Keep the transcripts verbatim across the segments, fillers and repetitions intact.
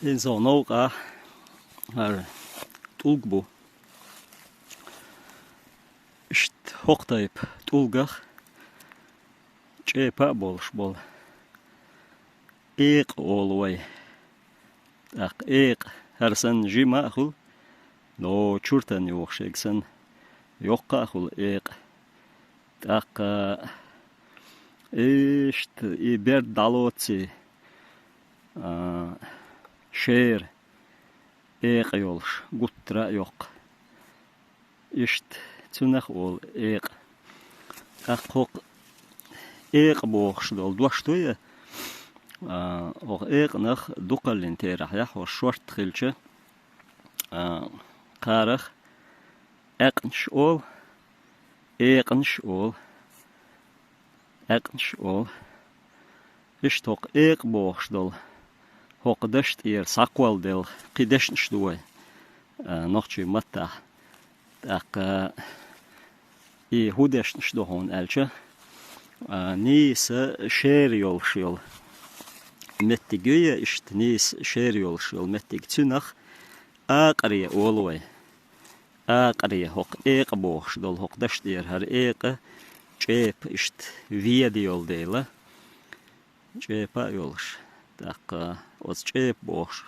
Иза новкъа хӀара тӀулг бу. Иштта хӀокху тайпа тӀулгах чӀепа а болуш болу. Экъа олу вай. ТӀаккха экъа хӀара санна жима а хуьлу, но чуртан юхуш ерг санна йоккха а хуьлу экъа. ТӀаккха иштта и берд дӀалоций, а, шера экъа йолуш, гуттара а йоккха. Иштта цунах а олу экъа. ТӀаккха хӀокху экъа бохуш долу дош ду я, а, хӀокху экъанах дукхаллин терахь яхь, хӀо шорта хилча, а, кхарах аькънаш олу, экъанаш олу, аькънаш олу. Иштта хӀокху экъа бохуш долу, хӀокху дашна тӀера схьакхолладелла кхин дешнаш ду вай, а, нохчийн маттахь. ТӀаккха и хӀун дешнаш ду хьуна аьлча, а, нийса шера йолуш йолу меттиг ю я, иштта нийса шера йолуш йолу меттиг, цуьнах акъаре олу вай. Акъаре, хӀокху экъа бохуш долу, хӀокху дашна тӀера хӀара экъа чӀепа иштта веда йолу дела, чӀепа а йолуш. ТӀаккха оцу чӀепа бохуш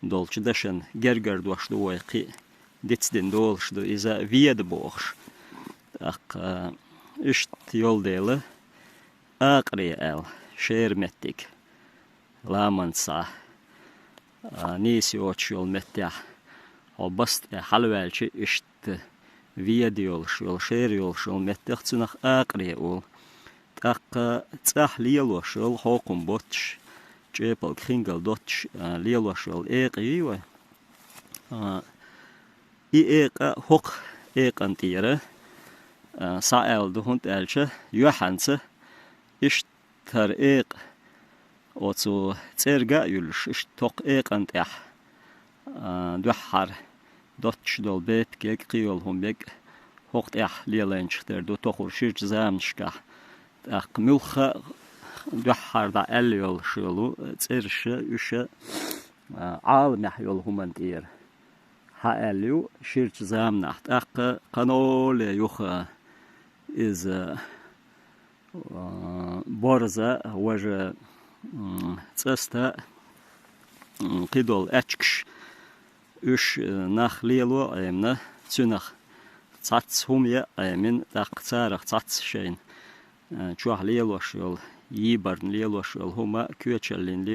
долчу дашан гергара дош ду вай кхин а дицдина долуш ду, иза веда бохуш. ТӀаккха иштта йолу дела, акъаре аьлла, шера меттиг. Ламанца схьа, а, нийса йоцуш йолу меттехь, хьо баста тӀе хьалаваьлча, иштта веда йолуш йолу, шера йолуш йолу меттех цунах акъаре олу. ТӀаккха цӀахь лелош йолу хьокхам боцуш, чӀепалг хингал доцуш, а, лелош йолу экъа юй вай. А, и экъа хӀокху экъан тӀера, а, схьааьлла ду, хӀунда аьлча юьхьанца иштта хӀара экъа оцу цӀерга а юьллуш, иштта хӀокху экъан тӀехь, а, дуьххьара доцуш долу бепиг ерг, кхин йолу хӀума ерг хӀокху тӀехь лелайначух тера ду тохура ширачу заманашкахь. ТӀаккха муьлхха а дуьххьара дӀа аьлла йолуш йолу цӀераш, уьш, а, Ӏаламехь йолу хӀуманна тӀера схьааьлла ю ширачу заманахь. ТӀаккха кханоле юха иза, а, борза, важа, м, цӀаста, м, кхидолу аьчкаш, уьш, э, нах лело Ӏемина, цуьнах цхьацца хӀума яа Ӏемина, тӀаккха царах цхьацца шайна, э, чохь лелош йолу, йийбарна лелош йолу хӀума коьчаллин